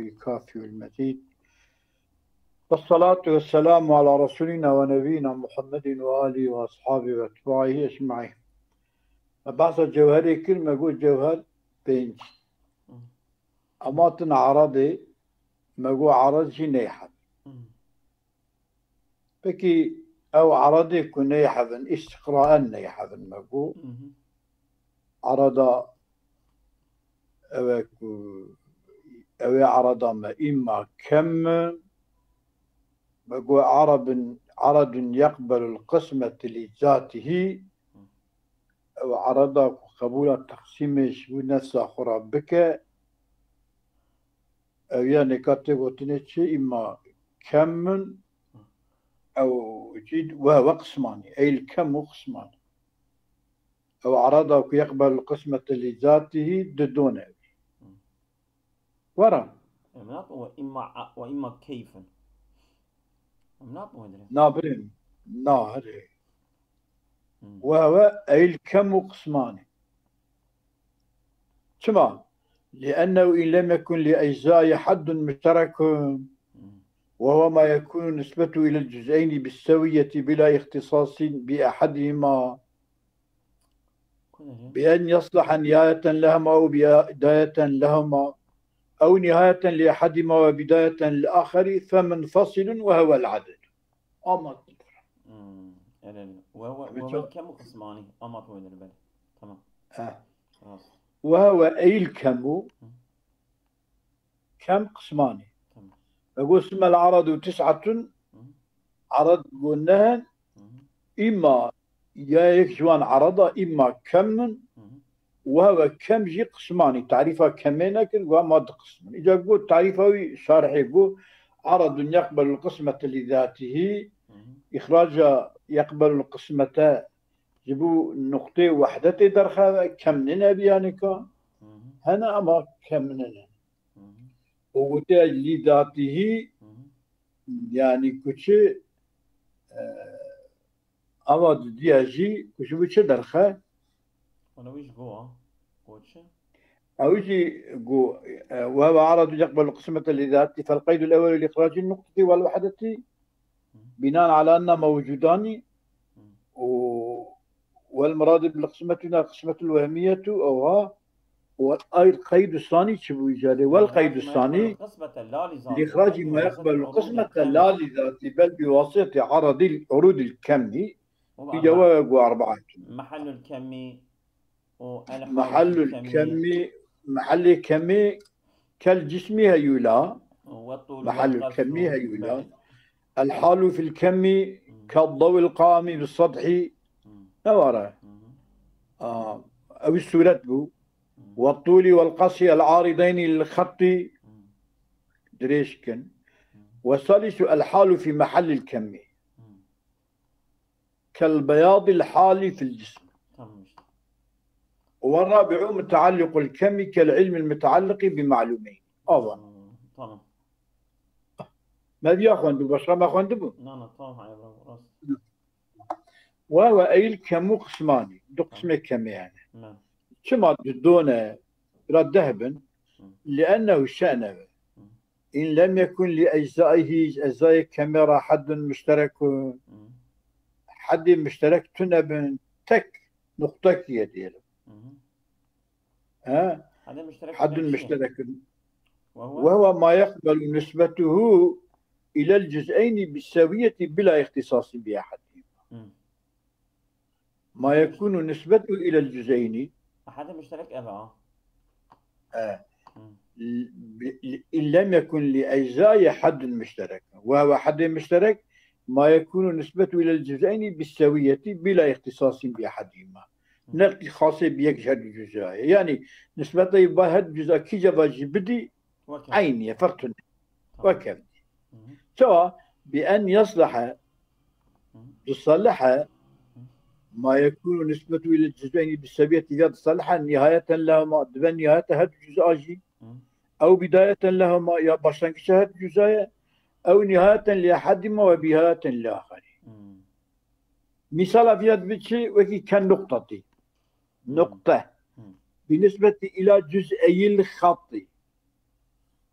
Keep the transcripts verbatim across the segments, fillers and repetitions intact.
الكافي والمزيد. والصلاة والسلام على رسولنا ونبينا محمد وآله وأصحابه وأتباعه أجمعين. Me behsa cewherê kir, me got cewher pênc. Ema tune eradê, me got erad jî neyheb. Pekî ew eradê ku neyhevin, îstiqraen neyhevin me got. Erada ew e ku ew ê erada me îma kem in. Me got erabin, eradun yeqbelul qismete lî zatihî. Ew erada ku qebûla teqsîmê ji bo nefsa xwe re bike, ew ya nêka tê gotinê çi, îma kem in, ew jî wehwe qismanî, eyl kem û qismanî. Ew erada ku yeqbel qismete lî zatihî didone. Were. Em nat we îma, we îma keyf in. Em nat we dire. Na birê min. Na, herê. Wehwe eyl kem û qismanî. Çima? لأنه إن لم يكن لأجزائه حد مشترك، وهو ما يكون نسبته إلى الجزئين بالسوية بلا اختصاص بأحدهما، بأن يصلح نهاية لهما أو بداية لهما، أو نهاية لأحدهما وبداية للآخر، فمنفصل وهو العدد. Ama. Hmm, evet. Ve, ve, ve kem qismanî? Ama tu verir bel. Tamam. He. Rast. Ve ve eyl kemu. Hı. Kem qismanî. Tamam. Ve got sumel aradu tis'atun. Hı. Arad got neh in. Hı hı. Îma ya yek ji wan arada, îma kem in. Hı hı. Ve ve kem jî qismanî. Tarîfa kemê nekir, ve ma du qism in. Îca got tarîfa wî şarhê got, aradun yeqbelul qismete lî zatihî, Hı hı. îxraca yeqbelul qismete ji bo nuqtê wehdetê derxe, kem nîne biyanika. Hı hı. Hene ama kem nîne. Hı hı. Û gotiye lî zatihî, Hı hı. yanî ku çi, e, Ava dudiya jî ku ji bo çi derxe? Wana wî ji bo, go çi? Ew jî go, e, وهو عرض يقبل القسمة لذاته، فالقيد الأول لإخراج النقطة والوحدة بناء على أنهما موجودان، و، والمراد بالقسمة هنا القسمة الوهمية، أو ها، والقيد الثاني çi bû îcarê? والقيد الثاني لإخراج ما يقبل القسمة لا لذاته بل بواسطة عرض، عروض الكم. Îca we got erbaa. محل الكم و محل الكم، محل كم كالجسم هيولا. محل الكم هيولا. الحال في الكم كالضوء القائم بالسطح. Ne were? Aa, ew sûret bû. والطول والقصر العارضين للخط. Dirêj kin. والثالث الحال في محل الكم. كالبياض الحال في الجسم. Tamam işte. والرابع متعلق الكم كالعلم المتعلق بمعلومين. Ava. Hmm, tamam. Me diya xwendibû, başqa me xwendibû? Na, na, tamam, hayır, bravo, rast. Ve ve eyl kemû qismanî. Du qismê kemê hene. Ne. Çima du done? Bira deh bin. Hı. لأنه şe'ne ve. Hı. إن لم يكن لأجزائه, ji eczayê kemê re حد مشترك. Hı. Heddê muşterek tune bin, tek nuqtekî ye diyelim. Hı hı. He? Heddê muşterek Heddun tune çi? Muşterek. Ve huve? وهو ما يقبل نسبته إلى الجزئين بالسوية بلا اختصاص بأحدهما. Hı. ما يكون نسبته إلى الجزئين. Heddê muşterek ev e, ha. E, Hı. ل-، ب-، ل-، إن لم يكن لأجزائه حد مشترك، وهو حد مشترك ما يكون نسبته إلى الجزئين بالسوية بلا اختصاص بأحدهما. Hı. Ne xasê bi yek ji her du cüzayê. Yani nisbeta ba her cüza kî ceva jî bidî, Weke. Eynî ye, ferq tune. Tamam. Weke. Hı hı. Çawa? بأن يصلح. Hı. Disalihe. Hı. ما يكون نسبته إلى الجزئين بالسوية ya disalihe نهاية لهما, dibe nihayeta her du cüza jî. Hı. أو بداية لهما, ya başlangîça her du cüza ye. أو نهاية لأحدهما وبداية للآخر. Hı. Misala viya dibe çi? Wekî كالنقطة. Hı. Nuqte. Hı. بنسبة إلى جزئي الخط.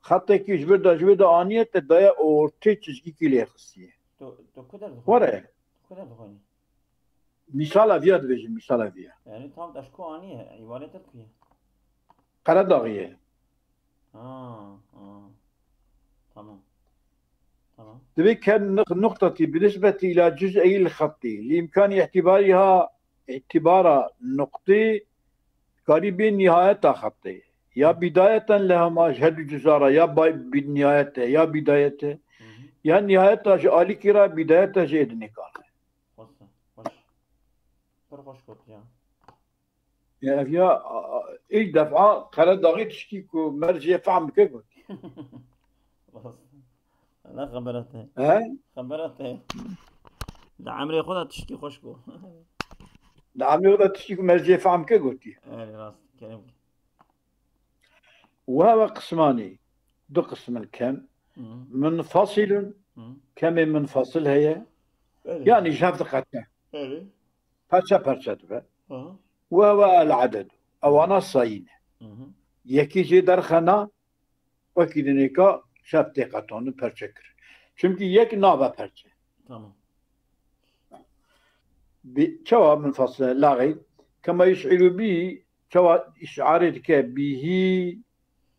Xetekî ji vir de, ji vir de aniye, te daye ortê çizgîkî lê xistiye. Tu, tu ku der dixwînî? Were. Tu ku der dixwînî? Mîsala viya dibêjim, mîsala viya. Yani tam te ji ku aniye, îbarê te ku ye? Qeredaxî ye. Ha, ha. Tamam. Tamam. Divê ke nix-, nuqtetî binisbetî ila cüz'eyil xettî, li îmkanî îtîbarîha, îtîbara nuqtî, karî bê nîhayeta xettê. Ya bîdayeten li hema ji her du cüza re, ya bay-, bî-, nîhayete, ya bîdayete, Hı hı. ya nîhayeta ji alîkî re, bîdayeta ji êdinê kar e. Xweş e, xweş. Pir xweş got ya. Ya ev ya, a, a, ilk defa Qeredaxî tişkî ku mercê fehm bike got. Rast. Ne xebera te. He? Xebera te. Di emrê xwe de tişkî xweş got. Di emrê xwe de tişkî ku mercê fehm ke gotî. Erê, rast. Kerem ke. Û heve qismanî, du qismin kem. Hı. Munfasilun, Hı. kemê munfasil heye. Erê. Yani ji hev diqete. Erê. Perçe perçe dibe. Hı. Û heve el aded. Ewana sayî ne. Hı hı. Yekî jê derxena, wekî dinêka şev tê qetandin, perçe kir. Çimkî yek nabe perçe. Tamam. Bi, çawa munfasil, laxî, kema yuş'iru bî, çawa îşarê dike bîhî,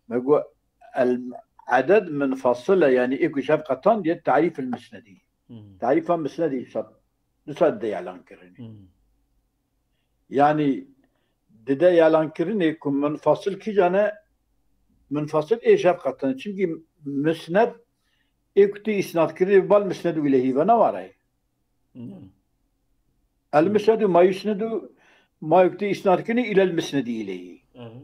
me got, el aded munfasil e, yani ê ku şev qetandiye, tarîf el musnedî. Hı. Tarîfa musnedî sat, du sat de yalan kirinî. Hı. Yani dide yalankirinê ku munfasil kîjan e, munfasil ê şev qetin. Çimkî musned ê ku tê îsnadkirinê bi bal musnedu îlehî ve ne ware ye. Hmm. El musnedu ma yusnedu, ma ku tê îsnadkirinê îlel musnedî îlehî. Evet.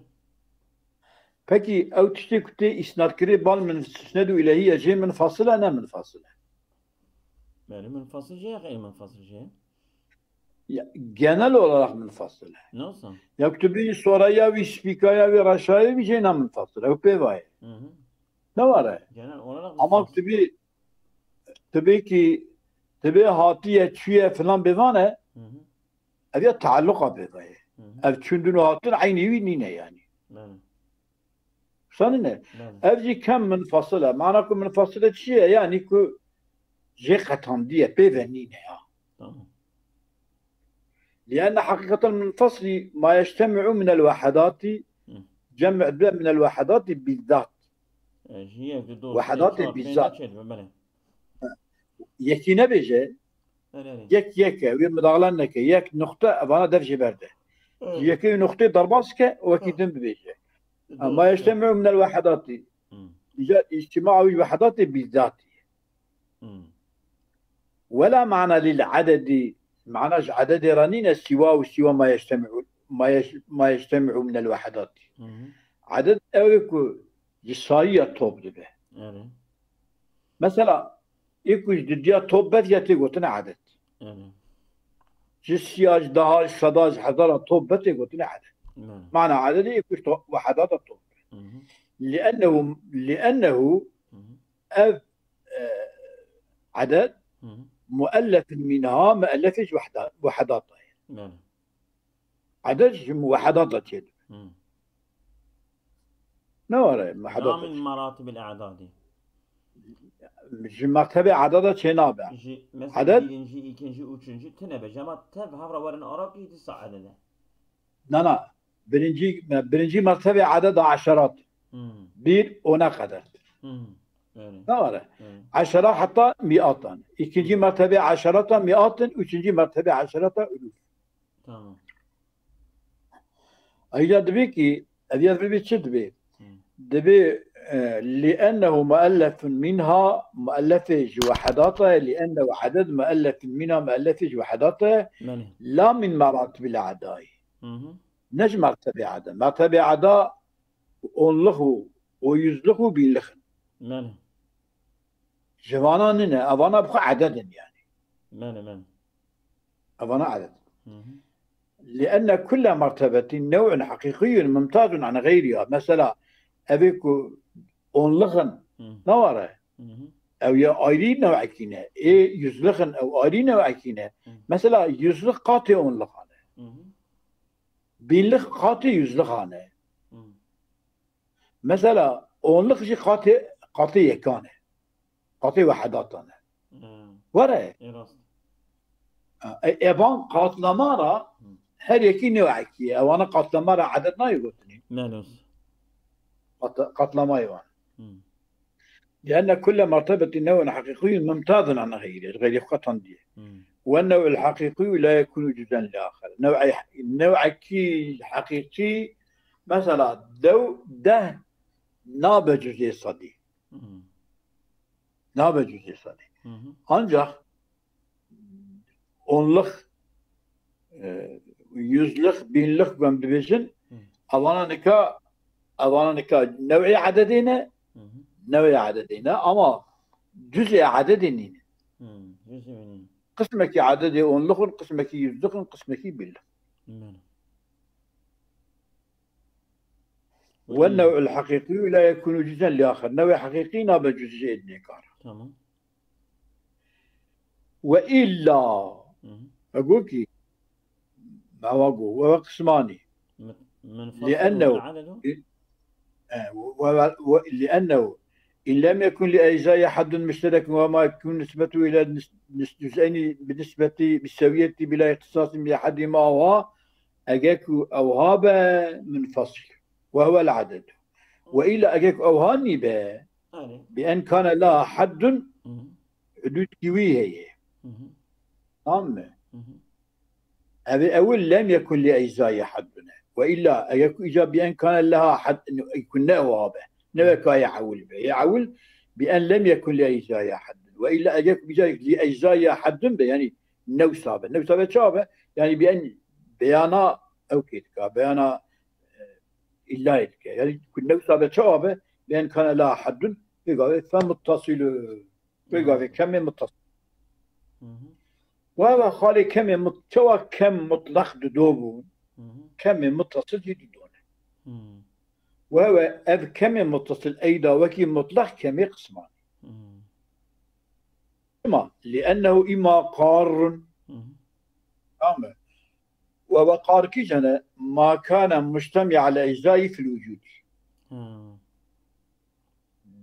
Pekî ew tiştê ku tê îsnadkirinê bal musnedu îlehî ye, jê munfasil e ne munfasil e? Yani munfasil jê ya xeyr munfasil jê? Ya, genel olarak munfasil e. Nasıl? Ya ku tu bî soraya wî, spîkaya wî, reşaya wî jê ne munfasil e. Ew pê va ye. Hı hı. Ne ware? Genel olarak Ama munfasil. tu bî, tu bî ki, tu bî hatiye, çûye filan bêvan e. Hı hı. Ev ya tealluqa pê va ye. Hı hı. Ev çûndin û hatin eynî wî nîne yani. Belê. Sanine. Belê. Ev jî kem munfasil e. Mana ku munfasil e çi ye? Yani ku jê qetandiye, pê ve nîne ya. Tamam. لأن حقيقة المنفصل ما يجتمع من الوحدات، Hı. cem dibe min el wahedati bizzat. E, ji yek, du, du, Wahedati sê, çar, pênc, bizzat. çê dibe, belê. Yekî nebêje, Erê, erê. yek yek e, wê midaxile neke, yek nuqte, evana dev jê berde. Erê. Ji yekê nuqtê derbas ke, wekî Hı. din bibêje. Doğru. Ama yectemi'u minel wahedati. Hı. Îca îctima wî wahedati bizzatî. Hı. Wela mana lil adedi, mana ji ededê re nîne siwa û siwa ma yectemi'u, ma yec-, ma yectemi'u minel wahedati. Hı hı. Eded ew ê ku ji sayiya top dibe. Erê. Mesela, ê ku ji didiya top betiye tê gotine edet. Erê. Ji siya, ji daha, ji seda, ji hezara top be tê gotine edet. Erê. Mana ededê ê ku ji to-, wehedata top be. Hı hı. Li'ennehu, li'ennehu Hı hı. ev, e, edet Hı hı. muellefin minha, muellefê ji wehda-, wehedata ye. Erê. Edet ji muwehedata çêdibe. Hmm. Ne were muwehedata Namin çê? Maratibîl e'dadî. Ji mertebê edada çênabe. Ji, mesela Edet? birinci, ikinci, üçüncü tine be. Cema tev hevra werin Arabî dîsa edede. Na, na. Birinci, birinci mertebê edada eşerat. Hmm. Bir ona kadar. Hmm. Öyle. Ne were? Öyle. Eşera hatta miatan. İkinci mertebe eşerata miatin, üçüncü mertebe eşerata uluf. Tamam. Ayrıca dibe ki, ev ya dibe çi dibe? Hı. Dibe, e, "Li'ennehu muellefun minha", muellefê ji wehedata ye, "li'ennehu eded muellefun minha", muellefê ji wehedata ye, Belê. "La min meratibil a'dai." Hı hı. Ne ji mertebê eda. Mertebê eda onluk û, û yüzlük û binlik in. Belê. Ji vana nine, evana bi xwe eded in yani. Belê, belê. Evana eded. Hı hı. Li'enne kulle mertebetin nev'un haqiqiyyun mumtazun an gayriha. Mesela, evê ku onluk in, Hı. ne were? Hı hı. Ew ya ayrî nev'ekî ne. Ê yüzlük in, ew ayrî nev'ekî ne. Hı. Mesela, yüzlük qatê onlukan e. Hı hı. Binlik qatê yüzlukan e. Hı. Mesela, Onlix jî qatê, qatê yekan e. Qatê wehedatan e. Hmm. Were. Ê rast. E, evan katlamara Hmm. her yekî newekî ye. Evana katlamara edet nayê gotinî. Melos. Kat-, katlamayê wan. Hmm. لأن كل مرتبة نوع حقيقي ممتاز عن غيره، غير قطعا diye. Hmm. والنوع الحقيقي لا يكون جزءا لآخر. New'e, new'ekî heqîqî, mesela, dew, deh nabe cüzê sedî. Hmm. Nabe cüzê sedî. Hı hı. Ancak onluk, e, yüzlük, binlik ku em dibêjin, Hı. evana nika, evana nika new'ê ededê ne, Hı hı. new'ê ededê ne, ama cüzê ededê nîne. Hı, cüzê nîne. Qismekî ededê onluk in, qismekî yüzlük in, qismekî binlik. Hı. والنوع الحقيقي لا يكون جزءا لآخر. New'ê heqîqî nabe cüzê êdinê kar. Tamam. وإلا. Hı hı. Ego ki, meva go, ve qismanî. من، من فصل لأنه، ولا عدد؟ E, ve, ve, ve, لأنه إن لم يكن لأجزاء حد مشترك وما يكون نسبته إلى نس-، نس-، جزئين بالنسبة بالسوية بلا اختصاص بأحدهما أو ها، eger ku ew ha be منفصل وهو العدد. وإلا eger ku ew ha nîbe, Erê. بأن كان لها حد Hı hı. hudûdkî wî heye. Hı hı. Tamam mı? Hı hı. Ev ê ewil لم يكن لأجزاء حد ne. وإلا eger ku îca بأن كان لها حد, ku ne ew ha be. Ne weka yê ewil be. Yê ewil بأن لم يكن لأجزاء حد. وإلا eger ku îca لأجزاء حد be, yani newsa be. Newsa be çawa be? Yani بأن beyana ew kê dika, beyana, e, îllayê dike. Yani ku newsa be çawa be? بأن كان لها حد, vê gavê فمتصل. Vê gavê Hı. kemê muttasil. Hı hı. Ve ve xalê kemê mut-, çawa kem mutlaq di do bû, Hı hı. kemê muttasil jî di do ne. Hı. Ve ve ev kemê muttasil eyda wekî mutlaq kemê qismanî. Hı. Ama لأنه إما قار. Hı hı. Tamam mı? Ve ve qar kîjan e? ما كان مجتمع الأجزاء في الوجود. Hı.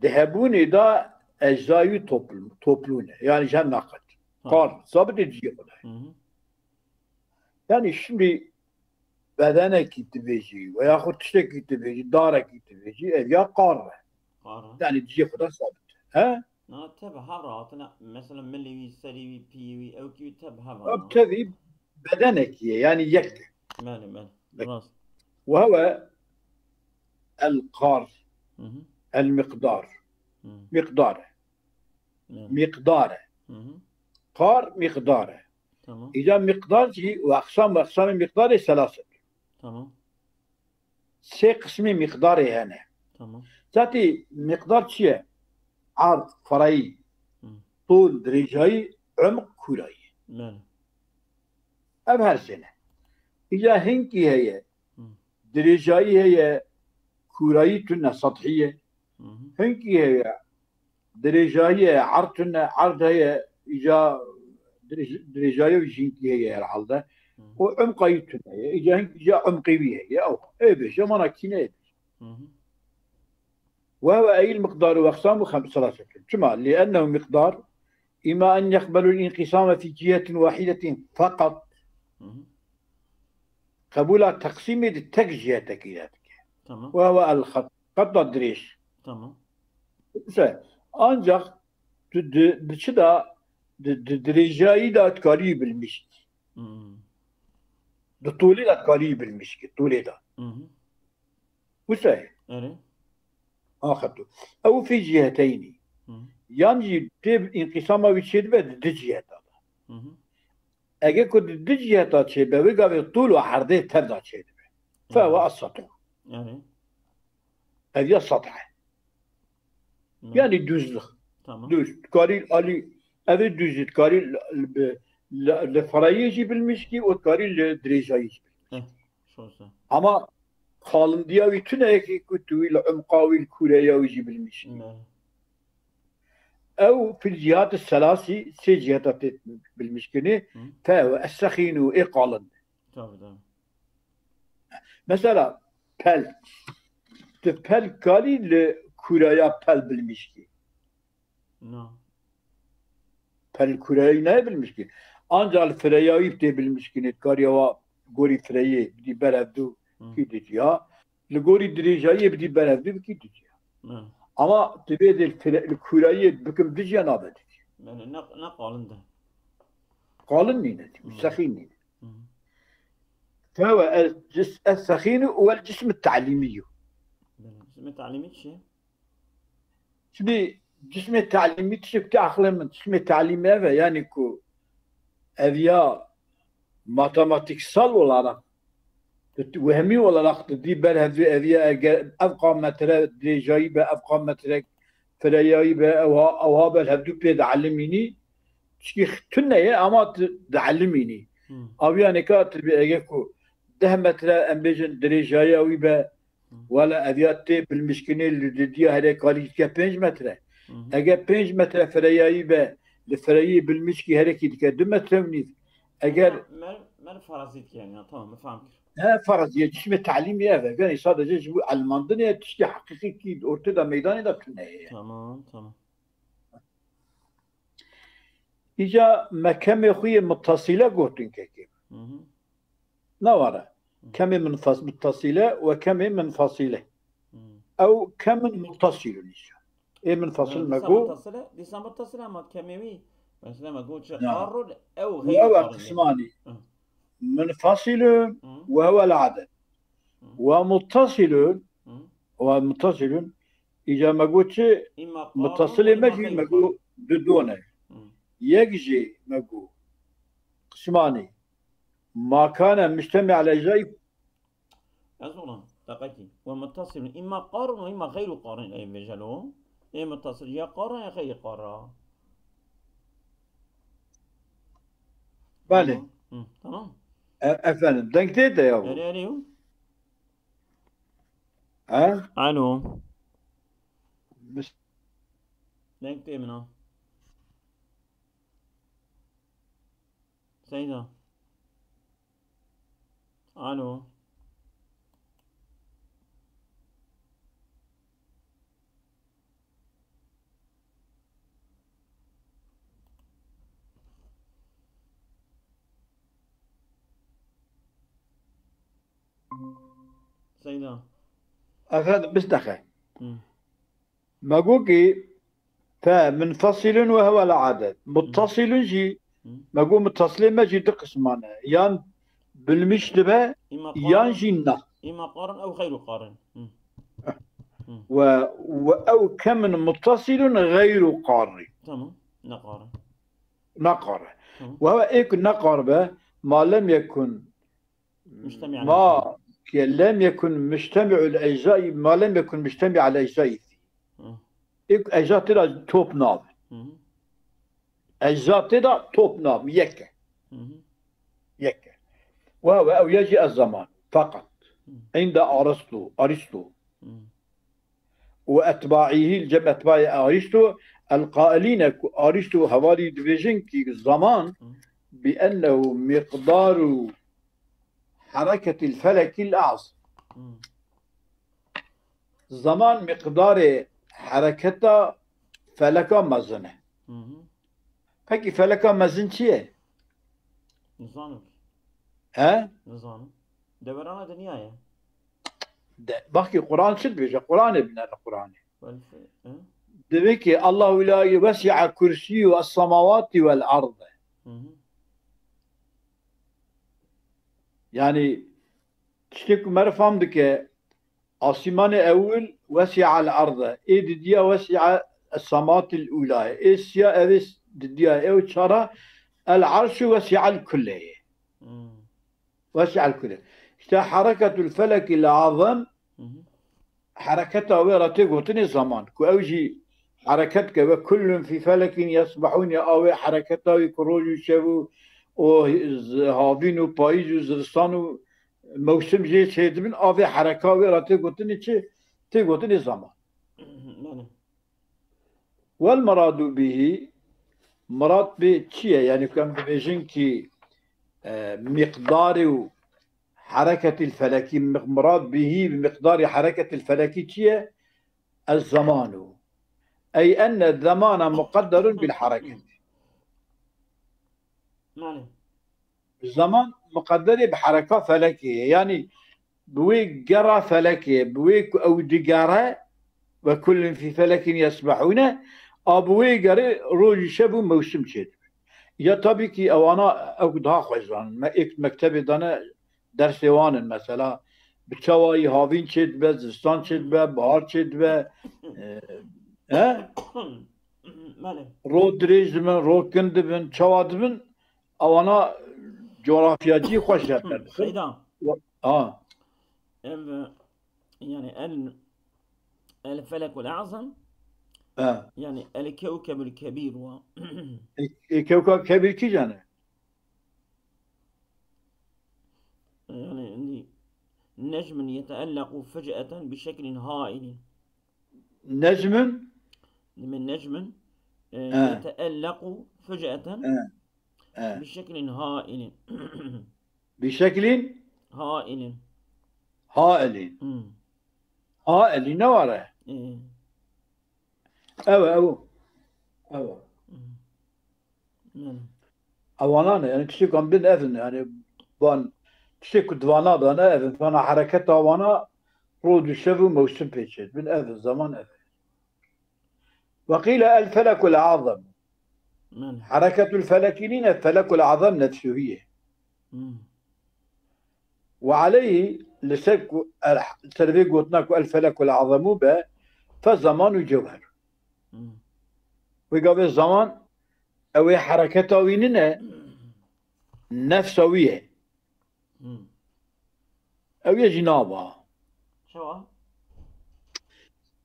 Di hebûnê de ecza wî topl-, toplû ne. Yani ji hev naqet. Hı. Qar, sabitê cihê xwe de. Hı hı. Yani şimdi bedenekî tu bêjî veya xwe tiştekî tu bêjî, darekî tu bêjî, ev ya qar e. Qar e. Yani cihê xwe de sabit. He? Na, tev hev re hatine, mesela milê wî, serê wî, piyê wî, ewkî wî tev hev re. Ev tevî bedenekî ye, yani yek. Belê, belê. Bek. Rast. Ve hewe el qar, Hı hı. el miqdar. Hı. Miqdar e. Belê. Miqdar e. Hı hı. Qar miqdar e. Tamam. Îca miqdar jî û aqsam û aqsamê miqdarê selaset. Tamam. Sê qismê miqdarê hene. Tamam. Zatî miqdar çi ye? Ard, ferayî, Hı. tol, dirêjayî, umq, kûrayî. Belê. Ev her sê ne. Îca hinkî heye. Hı. Dirêjayî heye, kûrayî tune, sethî ye. Hı hı. Hinkî heye, dirêjayî ye, erd tune, erd heye, îca dirêj-, dirêjayî û jînkî heye herhalde. Hı. Û umqayî tune ye. Îca hink, îca umqî wî heye. Ew, ê bêje, mana kî ne ê bêje. Hı hı. Ve ve eyl miqdar ve aqsam ve xem-, selasetun. Çima? لأنه مقدار إما أن يقبل الانقسام في جهة واحدة فقط. Hı hı. Qebûla teqsîmê di tek cihetekî de dike. Tamam. Ve ve el xet. Qet da dirêj. Tamam. Wisa, ancak di, di, di çi da, di, di dirêjayî da dikarî bilmişkî. Hmm. Di tolê da dikarî bilmişkî, tolê da. Hı hı. Wisa ye. Erê. Axeto. Ew fî ciheteynî. Hı. Yan jî tê înqîsama wî çêdibe di du ciheta da. Hı hı. Ege ku di du ciheta çêbe, wê gavê tûl û erdê tev da çêdibe. Fe Hı. ve es-sethu. Erê. Ev ya sethe. Hı. Yani düzlük. Tamam. Düz. Dikarî alî, ev ê düz, dikarî li, li, li, li ferayî jî bilmişkî û dikarî li dirêjayî jî bilmişkî. Heh, şoşe. Ama qalindiya wî tune yekî ku tu wî li umqa wî, li kûreya wî jî bilmişkî. Ne. Ew fil cihat selasî, sê ciheta tê bilmişkirinê, Hı. fe ve es-sexîn û ê qalin. Tabii, tabii. Mesela pelk. Tu pelk karî li kûraya pel bilmîşkî. Na. Pel kûrayî nayê bilmîşkî. Anca li fireyayî tê bilmîşkînê, kariya wa gorî fireyê bidî ber hevdu Hı. kî diciya. Li gorî dirêjayiyê bidî ber hevdu bikî diciya. Hı. Ama divê dê li fire-, li kûrayiyê bikim diciya nabe diciya. Belê, ne, ne qalin de. Qalin nîne, Hı. sexîn nîne. Hı. Fewe el cis-, el sexîn û el cism te'lîmî yo. Belê, cismê te'lîmî çi? Şimdi cismê te'lîmî tiştek te aqlê min, cismê te'lîmî ev e, yani ku ev ya matematiksel olarak, wehmî olarak tu dî ber hevdû ev ya eger ev qa metre dirêjayî be, ev qa metre fireyayî be, ew ha, ew ha ber hevdû pê di'elimînî, tişkî tune ye ama tu di'elimînî. Hmm. Aviya neka tu bi eger ku deh metre em bêjin dirêjayî wî be, Hı. Wala ev ya tê bilmişkinê li didiya herê kalî dike pênc metre. Hı hı. Eger pênc metre fireyayî be, li fireyî bilmişkî herekî dike du metre û nîv. Eger Mer, mer, mer farazî dike yani, ya, tamam, me fam kir. He, farazî ye, cismê te'lîmî ev e. Yani sadece ji bu elmandinê tiştê heqîqî kî ortê de meydanê de tune ye. Tamam, tamam. Îca me kemê xwe yê mutasîle gotin kekê. Hı hı. Ne were. Hı. Kemê minfas-, mutasîle ve kemê minfasîle. Hı. Ew kemin mutasîlun îca. Ê minfasil me got. Mutasile, dîsa mutasile ama kemê wî. Mesela me got çi qarrun ew xeyr qarrun. Ew qismanî. Hı. Minfasilun Hı. ve huwel aded. Hı. Ve muttasilun, Hı. ve muttasilun, îca me got çi? Îma qarun, mutasilê me jî me got du done. Hı. Yek jî me got qismanî. Ma kane mujtemi' ala eczaî. Ez olam, deqekî. Ve muttasilun. Îma qarun ve îma xeyru qarun ey vejelo. Ê muttasil ya qarra ya xeyri qarra. Belê. Tamam. Hı, tamam. E, efendim, deng tê de ya bu. Erê, erê, yo. He? Alo. Mis- Deng tê min a. Seyda. Alo. Seyda. Efendim, bistexe. Hı. Me got ki fe munfasilun ve huwel aded. Muttasilun jî, Hı. me got muttasilê me jî du qisman e. Yan bilmiş dibe, Îma yan qarın, jî na. Îma qarın ew xeyru qarın. Hı. Hı. Ve, ve ew kemin muttasilun xeyru qarri. Tamam. Ne qarın. Ne qarı. Tamam. Ve huve ê ku ne qar be, ma lem yekun Mujtemi' ala Ma eczaî. ke lem yekun mujtemi'ul eczaî, ma lem yekun mujtemi' ala eczaî. Hı. Ê ku ecza tê de top nabe. Hı hı. Ecza tê de top nabe, yek e. Hı hı. Yek e. Ve, ve ew ya jî ez zaman. Fakat. Hı. Inde Aristo, Aristo. Hı. Û etbaîhî, li cem etbaî Aristo, el-qailîne, ku Aristo hevalî dibêjin ki zaman Hı. bi ennehu miqdaru hereketil felekil azim. Hı. Zaman miqdarê hereketa feleka mezin e. Hı hı. Pekî feleka mezin çi ye? Nizanim. He? Nizanim. Deverana dinyayê. De, bak ki Quran çi dibêje? Quranê bine li Quranê. Wel fe-, he? Divê ki Allahu la wesi'a kursiyyu es-semawati vel arde. Hı hı. Yani tiştê ku me re fam dike, asîmanê ewil wesi'a el arde. Ê didiya wesi'a es-semawatil ula ye. Ê siya ev ê didiya ew çara el arşu wesi'al kulle ye. Hmm. Wesi'al kulle. İşte hareketul felekil azam Hı hı. hereketa wê re tê gotinê zaman. Ku ew jî hereket ke ve kullun fî felekin yesbehûn ya awê hereketa wî ku roj û şev û, û z-, havîn û payîz û zivistan û mewsim jê çêdibin, avê hereka wê re tê gotinê çi? Tê gotinê zaman. Belê. Wel meradu bihî, mirad bi çi ye? Yani ku em dibêjin ki, e, miqdarê û hereketil felekî, mi-, mirad bihî bi miqdarê hereketil felekî çi ye? Ez-zemanu. Ey enne zemana muqadderun bil hareket. Malê. Zaman muqedderê bi hereka felekê ye. Yanî bi wê gera felekê, bi wê ku ew digere, ve kullun fî felekin yesbehûne, a bi wê gerê roj û şev û mewsim çêdibe. Ya tabî kî ewana ew daha xwe zanin. Me êk mektebê dane dersê wan in mesela. Bi çawayî havîn çêdibe, zistan çêdibe, bahar çêdibe. E, he? Belê. Ro dirêj dibin, ro kin dibin, çawa dibin, ewana coğrafyacî xweş derker dixin. Seyda. Ha. Ev, yani el, el felekul azam, Ha. yani el kewkebul kebir wa. E, e, kewkeb kebir kîjan e? Yani indi necmun yeteellequ fec'eten bi şeklin hailin. Necmun? Demek necmun e, Ha. yeteellequ fec'eten Ha. Ha. bi şeklin hailin. Bi şeklin Hailin. hailin. Hmm. Hailin ne var e? E, Ew, ew. Ew. hmm. Yani. Ewana ne? Yani tiştê ku em bin ev in. Yani van tiştê ku di vana de ne ev in. Vana hereketa wana roj û şev û mewsim pêçê dibin. Ev in, zaman ev in. Ve qîle el felekul azam. Yani. Hereketul felekî nîne, felekul azam nefsuhî ye. Hmm. Ve aleyhî, li ser ku el, ser vê gotina ku el felekul azamû be, fe zaman û cewher. Hmm. Wê gavê zaman ew ê hereketa wî nîne, nefsa wî ye. Hmm. Ew yê jî naba. Çawa?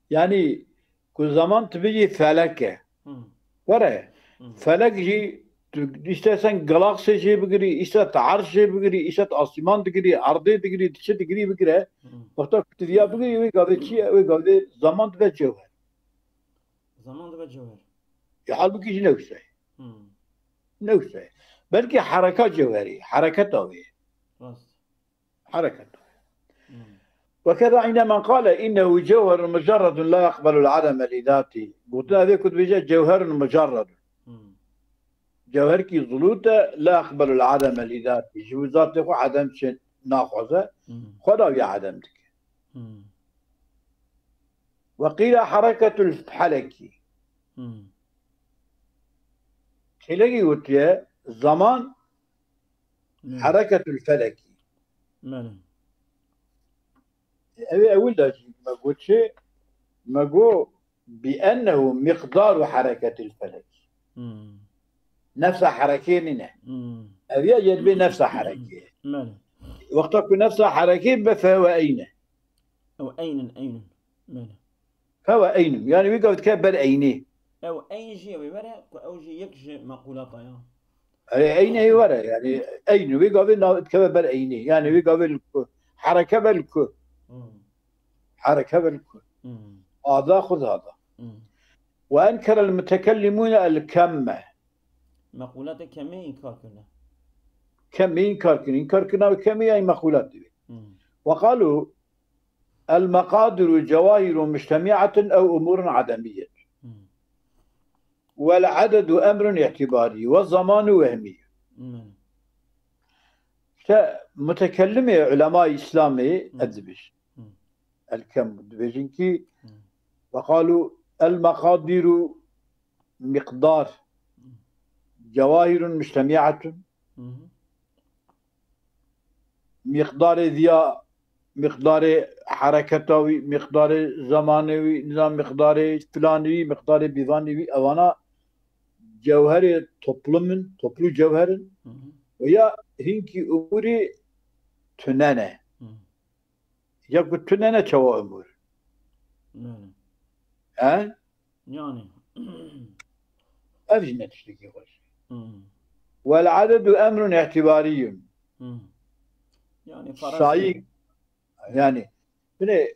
Yanî ku zaman tu bigî felek e. Hmm. Were, Hmm. felek jî tu îstersen galaksê jê bigirî, îster tu erş jê bigirî, îster tu asîman digirî, erdê digirî, tu çi digirî bigire. Hmm. Wexta ku tu viya bigirî, wê gavê çi ye? Wê gavê zaman dibe cewher. Zaman dibe cewher. Ya halbukî jî ne wisa ye. Hmm. Ne wisa ye. Belkî hereka cewherî, hereketa wê. Rast. Hereketa. Hmm. وكذا عند من قال إنه جوهر مجرد لا يقبل العدم لذاته. Gotina vê ku dibêje cewher mucerred. Hmm. Cewherkî zulût e, la yaqbelul ademe lî zatî. Ji bo zatê xwe edem çi naxwaze, Hmm. xwe da wî edem dike. Hmm. Ve qîle hereketul felekî. Hmm. Kêlekî gotiye, zaman Hmm. hereketul felekî. Belê. Ew ê ewil de jî me got çi? Me got bi ennehu miqdaru hereketil felek. Hmm. Nefsa herekê nîne. Hmm. Ev ya yê dibê nefsa herekê. Belê. Wexta ku nefsa herekê be fewe eyne. Ew eynin, eynin. Belê. Fewe eynim. Yani wî gav dike ber eynê. Ew eyn jî ew ê were ku ew jî yek ji mequlata ya. E, eynê were yani. Eyn wî gavê na dikeve ber eynê. Yani wî gavê li ku. Hereke be li ku. Hmm. Hereke be li ku. Hmm. Ada xud ada. Hmm. Ve enkerel mutekellimûne el kemme. Mequlata kemê înkar kirine. Kemî înkar kirin. Înkar kirina ve kemî ya mequlat dibe. Hmm. Ve qalu el meqadiru cewahirun mujtemi'atun ew umurun ademiyet. Hmm. Vel adedu emrun îtibari ve zamanu wehmi. Hmm. İşte mutekellimê ulema İslamê Hmm. ez dibêjin. Hmm. El kem dibêjin ki Hmm. ve qalu el meqadiru miqdar cewahirun mujtemi'atun. Hmm. Miqdarê diya, miqdarê hereketa wî, miqdarê zemanê wî, nizam miqdarê filanê wî, miqdarê bîvanê wî, evana cewherê toplum in, toplu cewher in. Hmm. Ve ya hinkî umurî tune ne. Hmm. Ya ku tune ne çawa umur? Yani. He? Yani. Ev jî ne tiştekî xweş. Hmm. Vel adedu emrun îtibariyun. Hmm. Yani parasî. Sayî, yani, bine, e,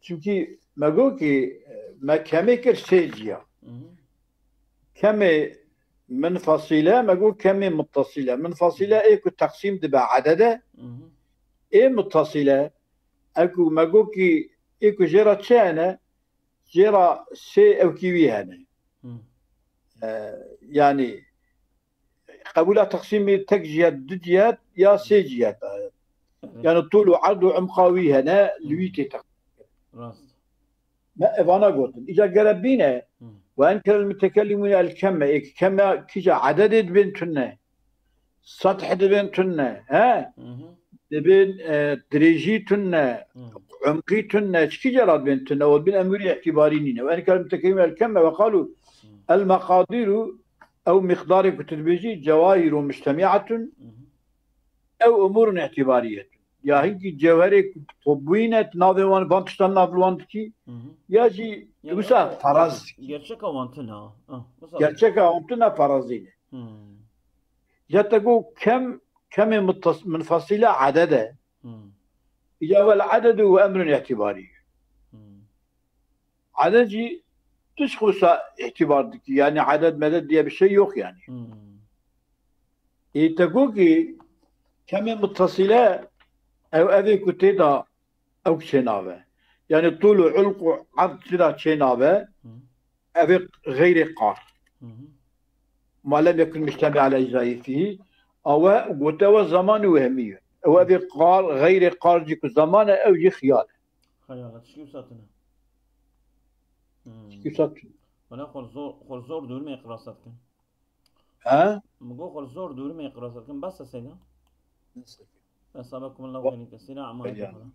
çünkü me got ki, e, me kemê kir sê ciya. Hmm. Kemê minfasîle, me got kemê muttasîle. Minfasîle ê ku teqsîm dibe edede, Hmm. ê muttasîle, ê ku me got ki ê ku jê re çi hene, jê re sê ewkî wî hene. Hı. E, yanî qebûla teqsîmê tek cihet, du cihet ya sê cihet. Evet. Yani tûl û erd û umqa wî hene, li wî tê teqsîm. Rast. Me evana gotin. Îca gere bîne, Hı. ve enkerel mutekellimûne el kemme, ê kemme kîja ededê dibên tune, seth dibên tune, he? Hı hı. Dibên, e, dirêjî tune, Hı. umqî tune, çi kîja ra dibên tune, o bin emûrî îtîbarî nîne. Ve enkerel mutekellimûne el kemme ve qalû el meqadîru, ew miqdarê ku tu dibêjî, cewahîru mujtemiatun, Hı hı. ew umûrun îtîbariyetun. Ya hinkî cewherê ku topbûyî ne, navê wan, van tiştan nav li wan dikî, Hı hı. ya jî Yani wisa o- faraz dikî. Gerçeka wan tune ha. Ah, wisa- Gerçeka wan tune, farazî ne. Hı. Ya te got kem, kemê mutas-, munfasîle eded e. Hı. Îca wel ededu ve emrun îtîbarî. Hı. Eded jî tu ji xwe wisa îtîbar dikî. Yani eded meded diye bir şey yok yani. Hı. Ê te got ki kemê mutasîle ew evê ku tê de ew çênabe. Yani tûl û ulq û erd çi de çênabe, Hı. evê xeyrê qar. Hı hı. Ma lem yekun mujtemi ala îzayîfî, awe gote we zaman û wehmî ye. Ew evê qar, xeyrê qar jî ku zaman e, ew jî xiyal e. Xeyala tişkî wisa tune. Hı. Tişkî wisa tune. Wala xwe zor, xwe zor dûrmê qirasa dikin. He? Min got xwe zor dûrmê qirasa dikin. Bes e seyda. Neyse. Bes abekum Allah xeyrin kesîra. Ama Eyvallah. Xeyra.